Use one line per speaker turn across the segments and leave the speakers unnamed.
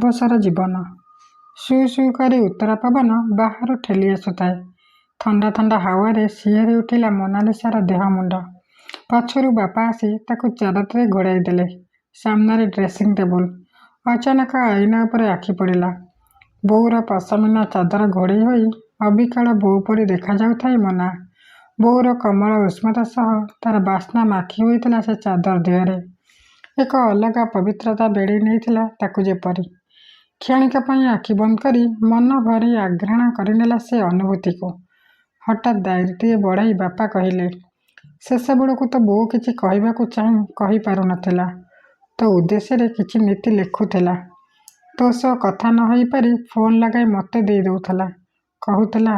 ଅବସର ଜୀବନ। ସୁ ସୁ କରି ଉତ୍ତରା ପବନ ବାହାରୁ ଠେଲି ଆସୁଥାଏ। ଥଣ୍ଡା ଥଣ୍ଡା ହାୱାରେ ଶିହରି ଉଠିଲା ମୋନାଲିସାର ଦେହ ମୁଣ୍ଡ। ପଛରୁ ବାପା ଆସି ତାକୁ ଚାଦରରେ ଘୋଡ଼ାଇ ଦେଲେ। ସାମ୍ନାରେ ଡ୍ରେସିଂ ଟେବୁଲ। ଅଚାନକ ଆଇନା ଉପରେ ଆଖି ପଡ଼ିଲା। ବୋଉର ପଶମିନା ଚାଦର ଘୋଡ଼େଇ ହୋଇ ଅବିକଳ ବୋଉ ପରି ଦେଖାଯାଉଥାଏ ମୋନା। ବୋଉର କୋମଳ ଉଷ୍ମତା ସହ ତା'ର ବାସ୍ନା ମାଖି ହୋଇଥିଲା ସେ ଚାଦର ଦେହରେ। ଏକ ଅଲଗା ପବିତ୍ରତା ବେଢ଼ି ନେଇଥିଲା ତାକୁ ଯେପରି। କ୍ଷଣିକ ପାଇଁ ଆଖି ବନ୍ଦ କରି ମନଭରି ଆଘ୍ରାଣ କରିନେଲା ସେ ଅନୁଭୂତିକୁ। ହଠାତ୍ ଡାଏରୀଟିଏ ବଢ଼ାଇ ବାପା କହିଲେ, ଶେଷବେଳକୁ ତୋ ବୋଉ କିଛି କହିବାକୁ ଚାହିଁ କହିପାରୁନଥିଲା। ତୋ ଉଦ୍ଦେଶ୍ୟରେ କିଛି ନିତି ଲେଖୁଥିଲା। ତୋ ସହ କଥା ନ ହୋଇପାରି ଫୋନ୍ ଲଗାଇ ମୋତେ ଦେଇ ଦେଉଥିଲା। କହୁଥିଲା,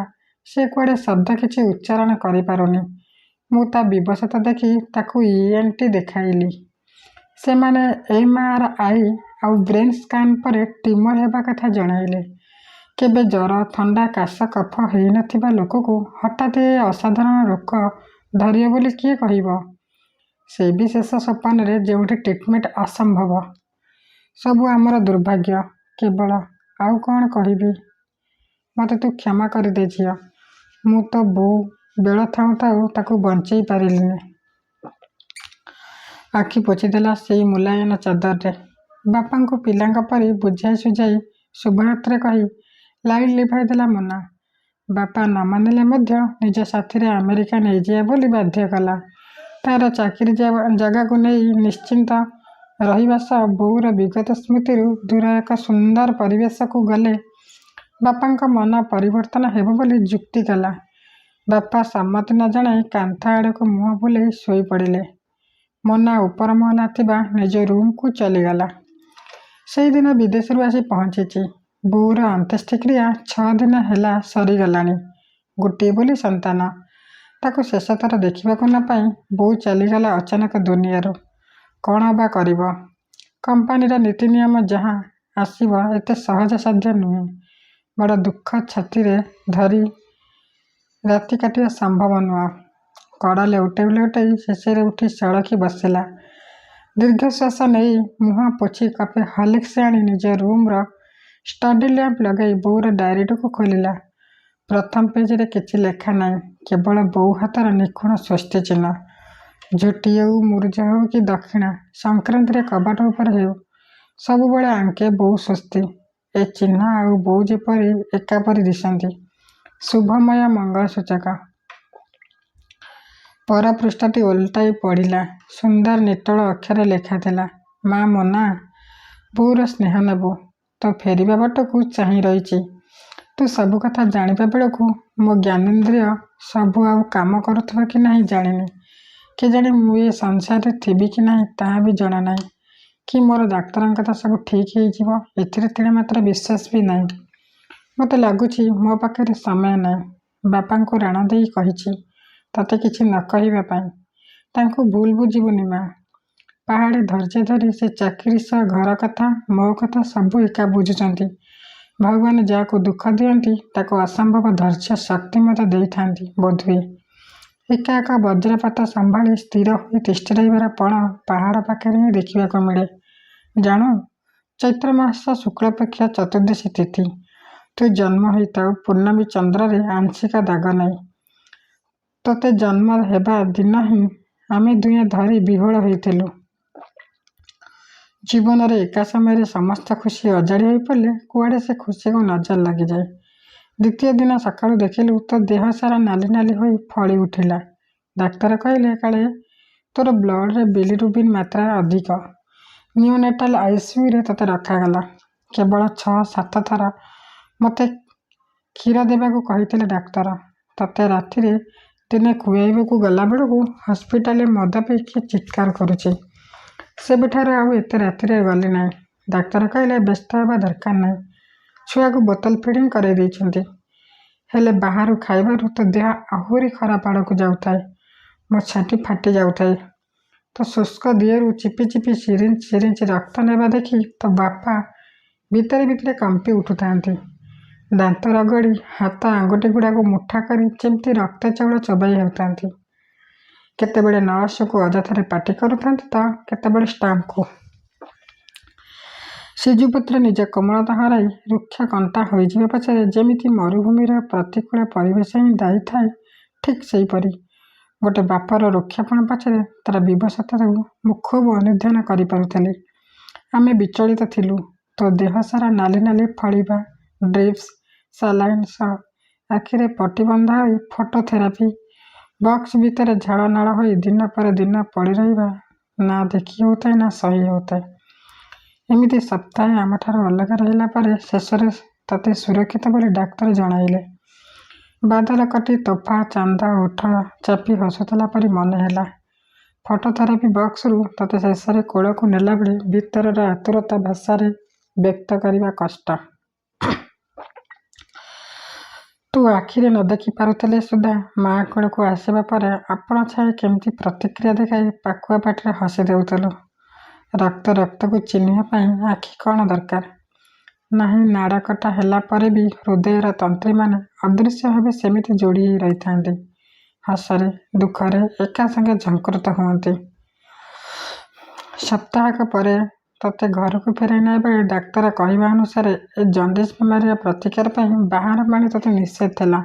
ସେ କୁଆଡ଼େ ଶବ୍ଦ କିଛି ଉଚ୍ଚାରଣ କରିପାରୁନି। ମୁଁ ତା' ବିବଶତା ଦେଖି ତାକୁ ଇ. ଏନ୍. ଟି. ଦେଖାଇଲି। ସେମାନେ ଏମ୍. ଆର୍. I. ଆଉ ବ୍ରେନ୍ ସ୍କାନ୍ ପରେ ଟ୍ୟୁମର ହେବା କଥା ଜଣାଇଲେ। କେବେ ଜର, ଥଣ୍ଡା, କାଶ, କଫ ହେଇନଥିବା ଲୋକକୁ ହଠାତ୍ ଏ ଅସାଧାରଣ ରୋଗ ଧରିବ ବୋଲି କିଏ କହିବ? ସେ ବି ଶେଷ ସୋପାନରେ ଯେଉଁଠି ଟ୍ରିଟମେଣ୍ଟ ଅସମ୍ଭବ। ସବୁ ଆମର ଦୁର୍ଭାଗ୍ୟ କେବଳ। ଆଉ କ'ଣ କହିବି? ମୋତେ ତୁ କ୍ଷମା କରିଦେ ଝିଅ। ମୁଁ ତୋ ବୋଉ ବେଳ ଥାଉଁ ଥାଉଁ ତାକୁ ବଞ୍ଚେଇ ପାରିଲିନି। ଆଖି ପୋଛିଦେଲା ସେଇ ମୁଲାୟନ ଚାଦରରେ। ବାପାଙ୍କୁ ପିଲାଙ୍କ ପରି ବୁଝାଇ ଶୁଝାଇ ଶୁଭରାତ୍ରି କହି ଲାଇଟ୍ ଲିଭାଇ ଦେଲା ମୋନା। ବାପା ନ ମାନିଲେ ମଧ୍ୟ ନିଜ ସାଥିରେ ଆମେରିକା ନେଇଯିବ ବୋଲି ବାଧ୍ୟ କଲା। ତା'ର ଚାକିରି ଜାଗାକୁ ନେଇ ନିଶ୍ଚିନ୍ତ ରହିବା ସହ ବୋଉର ବିଗତ ସ୍ମୃତିରୁ ଦୂର ଏକ ସୁନ୍ଦର ପରିବେଶକୁ ଗଲେ ବାପାଙ୍କ ମନ ପରିବର୍ତ୍ତନ ହେବ ବୋଲି ଯୁକ୍ତି କଲା। ବାପା ସମ୍ମତି ନ ଜଣାଇ କାନ୍ଥ ଆଡ଼କୁ ମୁହଁ ବୁଲେଇ ଶୋଇପଡ଼ିଲେ। ମୋନା ଉପର ମହଲାରେ ଥିବା ନିଜ ରୁମ୍‌କୁ ଚାଲିଗଲା। ସେଇଦିନ ବିଦେଶରୁ ଆସି ପହଞ୍ଚିଛି। ବୋଉର ଅନ୍ତ୍ୟେଷ୍ଟିକ୍ରିୟା 6 ଦିନ ହେଲା ସରିଗଲାଣି। ଗୋଟିଏ ବୋଲି ସନ୍ତାନ। ତାକୁ ଶେଷଥର ଦେଖିବାକୁ ନ ପାଇ ବୋଉ ଚାଲିଗଲା ଅଚାନକ ଦୁନିଆରୁ। କ'ଣ ଅବା କରିବ? କମ୍ପାନୀର ନୀତିନିୟମ ଯାହା, ଆସିବା ଏତେ ସହଜସାଧ୍ୟ ନୁହେଁ। ବଡ଼ ଦୁଃଖ ଛାତିରେ ଧରି ରାତି କାଟିବା ସମ୍ଭବ ନୁହେଁ। କଡ଼ ଲେଉଟେଇ ଲେଉଟେଇ ଶେଷରେ ଉଠି ସଳଖି ବସିଲା। ଦୀର୍ଘଶ୍ୱାସ ନେଇ ମୁହଁ ପୋଛି କପେ ହର୍ଲିକ୍ସ ଆଣି ନିଜ ରୁମ୍‌ର ଷ୍ଟଡି ଲ୍ୟାମ୍ପ ଲଗାଇ ବୋଉର ଡାଏରୀଟିକୁ ଖୋଲିଲା। ପ୍ରଥମ ପେଜ୍‌ରେ କିଛି ଲେଖା ନାହିଁ, କେବଳ ବୋଉ ହାତର ନିଖୁଣ ସ୍ୱସ୍ତି ଚିହ୍ନ। ଝୋଟି ହେଉ, ମୁରୁଜ ହେଉ କି ଦକ୍ଷିଣା ସଂକ୍ରାନ୍ତିରେ କବାଟ ଉପରେ ହେଉ, ସବୁବେଳେ ଆଙ୍କେ ବୋଉ ସ୍ୱସ୍ତି। ଏ ଚିହ୍ନ ଆଉ ବୋଉ ଯେପରି ଏକାପରି ଦିଶନ୍ତି। ଶୁଭମୟ ମଙ୍ଗଳସୂଚକ। ପର ପୃଷ୍ଠାଟି ଓଲଟାଇ ପଢ଼ିଲା। ସୁନ୍ଦର ନିଟୋଳ ଅକ୍ଷରରେ ଲେଖାଥିଲା, ମା ମୋନା, ବୋଉର ସ୍ନେହ ନେବୁ। ତୋ ଫେରିବା ବାଟକୁ ଚାହିଁ ରହିଛି। ତୁ ସବୁ କଥା ଜାଣିବା ବେଳକୁ ମୋ ଜ୍ଞାନେନ୍ଦ୍ରିୟ ସବୁ ଆଉ କାମ କରୁଥିବ କି ନାହିଁ ଜାଣିନି। କେଜାଣି ମୁଁ ଏ ସଂସାରରେ ଥିବି କି ନାହିଁ ତାହା ବି ଜଣାନାହିଁ କି ମୋର ଡାକ୍ତରଙ୍କ କଥା ସବୁ ଠିକ୍ ହେଇଯିବ ଏଥିରେ ତିଳେମାତ୍ର ବିଶ୍ୱାସ ବି ନାହିଁ। ମୋତେ ଲାଗୁଛି ମୋ ପାଖରେ ସମୟ ନାହିଁ। ବାପାଙ୍କୁ ରାଣ ଦେଇ କହିଛି, ତତେ କିଛି ନ କହିବା ପାଇଁ। ତାଙ୍କୁ ଭୁଲ ବୁଝିବୁନି ମା। ପାହାଡ଼େ ଧୈର୍ଯ୍ୟ ଧରି ସେ ଚାକିରି ସହ ଘର କଥା, ମୋ କଥା ସବୁ ଏକା ବୁଝୁଛନ୍ତି। ଭଗବାନ ଯାହାକୁ ଦୁଃଖ ଦିଅନ୍ତି, ତାକୁ ଅସମ୍ଭବ ଧୈର୍ଯ୍ୟ ଶକ୍ତି ମଧ୍ୟ ଦେଇଥାନ୍ତି ବୋଧହୁଏ। ଏକା ଏକ ବଜ୍ରପାତ ସମ୍ଭାଳି ସ୍ଥିର ହୋଇ ତିଷ୍ଠି ରହିବାର ପଣ ପାହାଡ଼ ପାଖରେ ହିଁ ଦେଖିବାକୁ ମିଳେ। ଜାଣୁ, ଚୈତ୍ର ମାସ ଶୁକ୍ଳପକ୍ଷ ଚତୁର୍ଦ୍ଦଶୀ ତିଥି। ତୁ ଜନ୍ମ ହୋଇଥାଉ ପୂର୍ଣ୍ଣମୀ ଚନ୍ଦ୍ରରେ ଆଂଶିକ ଦାଗ ନେଇ। ତୋତେ ଜନ୍ମ ହେବା ଦିନ ହିଁ ଆମେ ଦୁହେଁ ଧରି ବିହ୍ୱଳ ହୋଇଥିଲୁ। ଜୀବନରେ ଏକା ସମୟରେ ସମସ୍ତ ଖୁସି ଅଜାଡ଼ି ହୋଇପଡ଼ିଲେ କୁଆଡ଼େ ସେ ଖୁସିକୁ ନଜର ଲାଗିଯାଏ। ଦ୍ୱିତୀୟ ଦିନ ସକାଳୁ ଦେଖିଲୁ ତୋ ଦେହ ସାରା ନାଲି ନାଲି ହୋଇ ଫଳି ଉଠିଲା। ଡାକ୍ତର କହିଲେ କାଳେ ତୋର ବ୍ଲଡ୍‌ରେ ବିଲିରୁବିନ୍ ମାତ୍ରା ଅଧିକ। ନିଓନେଟାଲ୍ ଆଇ.ସି.ୟୁ.ରେ ତୋତେ ରଖାଗଲା। କେବଳ 6-7 ଥର ମୋତେ କ୍ଷୀର ଦେବାକୁ କହିଥିଲେ ଡାକ୍ତର। ତୋତେ ରାତିରେ ଦିନେ ଖୁଆଇବାକୁ ଗଲାବେଳକୁ ହସ୍ପିଟାଲରେ ମଦ ପିଇ କିଏ ଚିତ୍କାର କରୁଛି। ସେବେଠାରୁ ଆଉ ଏତେ ରାତିରେ ଗଲି ନାହିଁ। ଡାକ୍ତର କହିଲେ ବ୍ୟସ୍ତ ହେବା ଦରକାର ନାହିଁ। ଛୁଆକୁ ବୋତଲ ଫିଡିଂ କରାଇ ଦେଇଛନ୍ତି। ହେଲେ ବାହାରୁ ଖାଇବାରୁ ତୋ ଦେହ ଆହୁରି ଖରାପ ଆଡ଼କୁ ଯାଉଥାଏ। ମୋ ଛାତି ଫାଟି ଯାଉଥାଏ। ତୋ ଶୁଷ୍କ ଦେହରୁ ଚିପି ଚିପି ସିରିଞ୍ଜ ସିରିଞ୍ଜ ରକ୍ତ ନେବା ଦେଖି ତୋ ବାପା ଭିତରେ ଭିତରେ କମ୍ପି ଉଠୁଥାନ୍ତି। ଦାନ୍ତ ରଗଡ଼ି ହାତ ଆଙ୍ଗୁଠିଗୁଡ଼ାକୁ ମୁଠା କରି ଯେମିତି ରକ୍ତ ଚାଉଳ ଚୋବାଇ ହେଉଥାନ୍ତି। କେତେବେଳେ ନର୍ସଙ୍କୁ ଅଯଥାରେ ପାଟି କରୁଥାନ୍ତି ତ କେତେବେଳେ ଷ୍ଟାଫ୍‌ଙ୍କୁ। ସିଜୁପତ୍ର ନିଜ କୋମଳତା ହରାଇ ରୁକ୍ଷ କଣ୍ଟା ହୋଇଯିବା ପଛରେ ଯେମିତି ମରୁଭୂମିର ପ୍ରତିକୂଳ ପରିବେଶ ହିଁ ଦାୟୀ ଥାଏ, ଠିକ୍ ସେହିପରି ଗୋଟେ ବାପର ରୁକ୍ଷପଣ ପଛରେ ତା'ର ବିବଶତାକୁ ମୁଁ ଖୁବ୍ ଅନୁଧ୍ୟାନ କରିପାରୁଥିଲି। ଆମେ ବିଚଳିତ ଥିଲୁ। ତୋ ଦେହ ସାରା ନାଲି ନାଲି ଫଳିବା, ଡ୍ରିପ୍ସ, ସାଲାଇନ୍ ସହ ଆଖିରେ ପଟି ବନ୍ଧା ହୋଇ ଫଟୋ ଥେରାପି ବକ୍ସ ଭିତରେ ଝାଳ ନାଳ ହୋଇ ଦିନ ପରେ ଦିନ ପଡ଼ିରହିବା ନା ଦେଖି ହେଉଥାଏ ନା ସହି ହେଉଥାଏ। ଏମିତି ସପ୍ତାହେ ଆମଠାରୁ ଅଲଗା ରହିଲା ପରେ ଶେଷରେ ତତେ ସୁରକ୍ଷିତ ବୋଲି ଡାକ୍ତର ଜଣାଇଲେ। ବାଦଲ କଟି ତୋଫା ଚାନ୍ଦ ଓଠ ଚାପି ହସୁଥିଲା ପରି ମନେହେଲା। ଫଟୋ ଥେରାପି ବକ୍ସରୁ ତତେ ଶେଷରେ କୋଳକୁ ନେଲାବେଳେ ଭିତରର ଆତୁରତା ଭାଷାରେ ବ୍ୟକ୍ତ କରିବା କଷ୍ଟ। ତୁ ଆଖିରେ ନ ଦେଖି ପାରୁଥିଲେ ସୁଦ୍ଧା ମାଆ କୋଳକୁ ଆସିବା ପରେ ଆପଣା ଛାଏଁ କେମିତି ପ୍ରତିକ୍ରିୟା ଦେଖାଇ ପାକୁଆ ପାଟିରେ ହସି ଦେଉଥିଲୁ। ରକ୍ତ ରକ୍ତକୁ ଚିହ୍ନିବା ପାଇଁ ଆଖି କ'ଣ ଦରକାର? ନାହିଁ, ନାଡ଼କଟା ହେଲା ପରେ ବି ହୃଦୟର ତନ୍ତ୍ରୀମାନେ ଅଦୃଶ୍ୟ ଭାବେ ସେମିତି ଯୋଡ଼ି ହୋଇ ରହିଥାନ୍ତି। ହସରେ, ଦୁଃଖରେ ଏକା ସଙ୍ଗେ ଝଙ୍କୃତ ହୁଅନ୍ତି। ସପ୍ତାହକ ପରେ ତତେ ଘରକୁ ଫେରାଇ ନେବା ବେଳେ ଡାକ୍ତର କହିବା ଅନୁସାରେ ଏ ଜଣ୍ଡିସ୍ ବେମାରୀର ପ୍ରତିକାର ପାଇଁ ବାହାର ପାଣି ତତେ ନିଷେଧ ଥିଲା।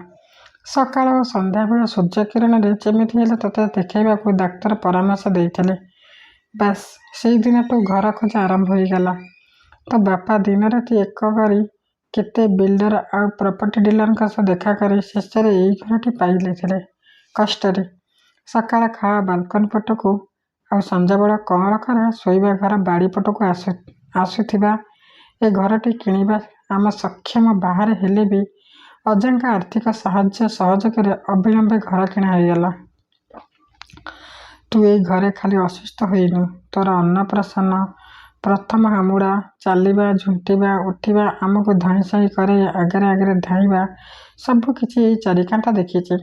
ସକାଳ ଓ ସନ୍ଧ୍ୟାବେଳ ସୂର୍ଯ୍ୟକିରଣରେ ଯେମିତି ହେଲେ ତତେ ଦେଖାଇବାକୁ ଡାକ୍ତର ପରାମର୍ଶ ଦେଇଥିଲେ। ବାସ୍, ସେଇଦିନଠୁ ଘର ଖୋଜା ଆରମ୍ଭ ହୋଇଗଲା। ତୋ ବାପା ଦିନରାତି ଏକ କରି କେତେ ବିଲ୍ଡର ଆଉ ପ୍ରପର୍ଟି ଡିଲରଙ୍କ ସହ ଦେଖାକରି ଶେଷରେ ଏଇ ଘରଟି ପାଇଥିଲେ କଷ୍ଟରେ। ସକାଳ ଖାଅ ବାଲକୋନି ପଟକୁ ଆଉ ସଞ୍ଜବେଳ କଅଁଳ ଖରା ଶୋଇବା ଘର ବାଡ଼ି ପଟକୁ ଆସୁଥିବା ଏ ଘରଟି କିଣିବା ଆମ ସକ୍ଷମ ବାହାରେ ହେଲେ ବି ଅଜାଙ୍କ ଆର୍ଥିକ ସାହାଯ୍ୟ ସହଯୋଗରେ ଅବିଳମ୍ବେ ଘର କିଣା ହୋଇଗଲା। ତୁ ଏଇ ଘରେ ଖାଲି ଅସୁସ୍ଥ ହୋଇନୁ, ତୋର ଅନ୍ନପ୍ରାଶନ, ପ୍ରଥମ ହାମୁଡ଼ା, ଚାଲିବା, ଝୁଣ୍ଟିବା, ଉଠିବା, ଆମକୁ ଧଇଁସଇଁ କରାଇ ଆଗରେ ଆଗରେ ଧାଇଁବା ସବୁ କିଛି ଏଇ ଚାରିକାନ୍ଥ ଦେଖିଛି।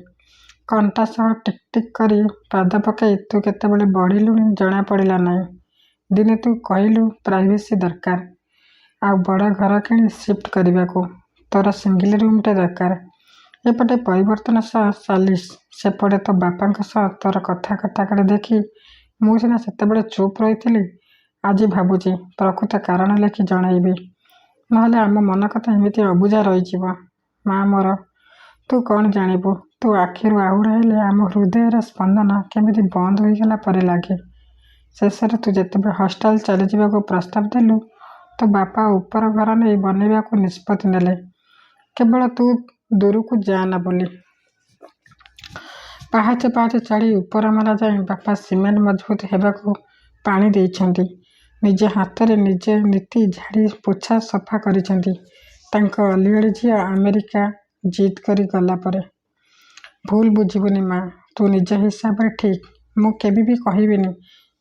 କଣ୍ଟା ସହ ଟିକ୍ ଟିକ୍ କରି ପାଦ ପକାଇ ତୁ କେତେବେଳେ ବଢ଼ିଲୁଣି ଜଣାପଡ଼ିଲା ନାହିଁ। ଦିନେ ତୁ କହିଲୁ ପ୍ରାଇଭେସି ଦରକାର, ଆଉ ବଡ଼ ଘର କିଣି ସିଫ୍ଟ କରିବାକୁ। ତୋର ସିଙ୍ଗିଲ୍ ରୁମ୍ଟେ ଦରକାର। ଏପଟେ ପରିବର୍ତ୍ତନ ସହ ସାଲିସ୍, ସେପଟେ ତୋ ବାପାଙ୍କ ସହ ତୋର କଥା କଟାକଟି ଦେଖି ମୁଁ ସିନା ସେତେବେଳେ ଚୁପ୍ ରହିଥିଲି, ଆଜି ଭାବୁଛି ପ୍ରକୃତ କାରଣ ଲେଖି ଜଣାଇବି। ନହେଲେ ଆମ ମନକଥା ଏମିତି ଅବୁଝା ରହିଯିବ। ମା ମୋର, ତୁ କ'ଣ ଜାଣିବୁ, ତୁ ଆଖିରୁ ଆହୁଡ଼ା ହେଲେ ଆମ ହୃଦୟର ସ୍ପନ୍ଦନ କେମିତି ବନ୍ଦ ହୋଇଗଲା ପରି ଲାଗେ। ଶେଷରେ ତୁ ଯେତେବେଳେ ହଷ୍ଟେଲ ଚାଲିଯିବାକୁ ପ୍ରସ୍ତାବ ଦେଲୁ, ତୋ ବାପା ଉପର ଘର ନେଇ ବନେଇବାକୁ ନିଷ୍ପତ୍ତି ନେଲେ, କେବଳ ତୁ ଦୂରକୁ ଯାଆନା ବୋଲି। ପାହାଚ ପାହାଚ ଚଢ଼ି ଉପର ମହଲା ଯାଏ ବାପା ସିମେଣ୍ଟ ମଜବୁତ ହେବାକୁ ପାଣି ଦେଇଛନ୍ତି। ନିଜ ହାତରେ ନିଜେ ନିତି ଝାଡ଼ି ପୋଛା ସଫା କରିଛନ୍ତି ତାଙ୍କ ଅଲିଅଳି ଝିଅ ଆମେରିକା ଜିଦ୍ କରି ଗଲା ପରେ। ଭୁଲ ବୁଝିବୁନି ମା, ତୁ ନିଜ ହିସାବରେ ଠିକ୍। ମୁଁ କେବେ ବି କହିବିନି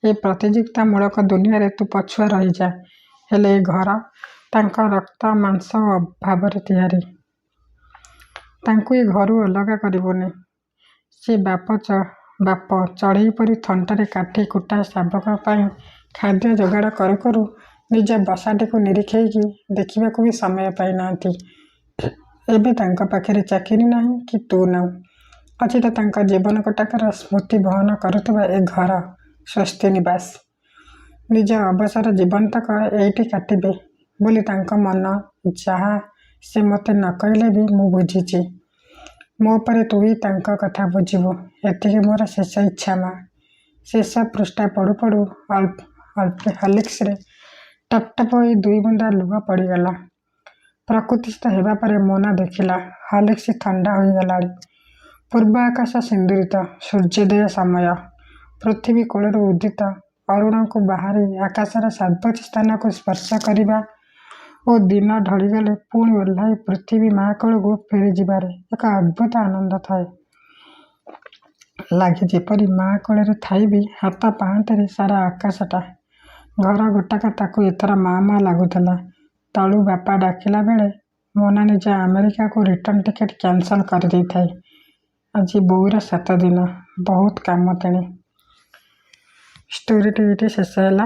ଏ ପ୍ରତିଯୋଗିତାମୂଳକ ଦୁନିଆରେ ତୁ ପଛୁଆ ରହିଯା। ହେଲେ ଏ ଘର ତାଙ୍କ ରକ୍ତ, ମାଂସ ଓ ଭାବରେ ତିଆରି। ତାଙ୍କୁ ଏ ଘରୁ ଅଲଗା କରିବୁନି। ସେ ବାପ ଚଢ଼େଇ ପରି ଥଣ୍ଟରେ କାଠି କୁଟା ଶାବକ ପାଇଁ ଖାଦ୍ୟ ଯୋଗାଡ଼ କରୁ କରୁ ନିଜ ବସାଟିକୁ ନିରିଖେଇକି ଦେଖିବାକୁ ବି ସମୟ ପାଇନାହାନ୍ତି। ଏବେ ତାଙ୍କ ପାଖରେ ଚାକିରି ନାହିଁ କି ତୁ ନାହୁଁ। ଅଛି ତ ତାଙ୍କ ଜୀବନ ଗୋଟାକର ସ୍ମୃତି ବହନ କରୁଥିବା ଏ ଘର, ସ୍ୱସ୍ତିନିବାସ। ନିଜ ଅବସର ଜୀବନତକ ଏଇଠି କାଟିବେ ବୋଲି ତାଙ୍କ ମନ, ଯାହା ସେ ମୋତେ ନ କହିଲେ ବି ମୁଁ ବୁଝିଛି। ମୋ ପରେ ତୁ ହିଁ ତାଙ୍କ କଥା ବୁଝିବୁ, ଏତିକି ମୋର ଶେଷ ଇଚ୍ଛା ମା। ଶେଷ ପୃଷ୍ଠା ପଢ଼ୁ ପଢ଼ୁ ହର୍ଲିକ୍ସରେ ଟପ୍ ଟପ୍ ହୋଇ ଦୁଇ ବୁନ୍ଦା ଲୁହ ପଡ଼ିଗଲା। ପ୍ରକୃତିସ୍ଥ ହେବା ପରେ ମୋନା ଦେଖିଲା, ହର୍ଲିକ୍ସ ଥଣ୍ଡା ହୋଇଗଲାଣି। ପୂର୍ବ ଆକାଶ ସିନ୍ଦୂରିତ। ସୂର୍ଯ୍ୟୋଦୟ ସମୟ। ପୃଥିବୀ କୋଳରୁ ଉଦିତ ଅରୁଣକୁ ବାହାରି ଆକାଶର ସର୍ବୋଚ୍ଚ ସ୍ଥାନକୁ ସ୍ପର୍ଶ କରିବା ଓ ଦିନ ଢଳିଗଲେ ପୁଣି ଓହ୍ଲାଇ ପୃଥିବୀ ମା କୋଳକୁ ଫେରିଯିବାରେ ଏକ ଅଦ୍ଭୁତ ଆନନ୍ଦ ଥାଏ। ଲାଗେ ଯେପରି ମା କୋଳରେ ଥାଇ ବି ହାତ ପାହାନ୍ତାରେ ସାରା ଆକାଶଟା। ଘର ଗୋଟାକ ତାକୁ ଏଥର ମା ମା ଲାଗୁଥିଲା। ତଳୁ ବାପା ଡାକିଲା ବେଳେ ମୋନା ନିଜ ଆମେରିକାକୁ ରିଟର୍ଣ୍ଣ ଟିକେଟ୍ କ୍ୟାନସଲ୍ କରିଦେଇଥାଏ। ଆଜି ବୋଉର 7 ଦିନ। ବହୁତ କାମ ତେଣେ। ଷ୍ଟୋରିଟି ଏଇଠି ଶେଷ ହେଲା।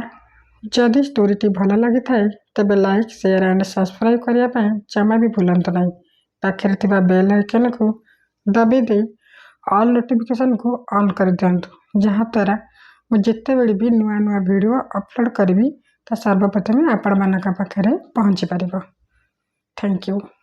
ଯଦି ଷ୍ଟୋରିଟି ଭଲ ଲାଗିଥାଏ, ତେବେ ଲାଇକ୍, ସେୟାର ଆଣ୍ଡ ସବସ୍କ୍ରାଇବ୍ କରିବା ପାଇଁ ଜମା ବି ଭୁଲନ୍ତୁ ନାହିଁ। ପାଖରେ ଥିବା ବେଲ୍ ଆଇକନ୍କୁ ଦବାଇ ଦେଇ ଅଲ୍ ନୋଟିଫିକେସନ୍କୁ ଅନ୍ କରିଦିଅନ୍ତୁ, ଯାହାଦ୍ୱାରା ମୁଁ ଯେତେବେଳେ ବି ନୂଆ ନୂଆ ଭିଡ଼ିଓ ଅପଲୋଡ଼ କରିବି ତ ସର୍ବପ୍ରଥମେ ଆପଣମାନଙ୍କ ପାଖରେ ପହଞ୍ଚି ପାରିବ। Thank you.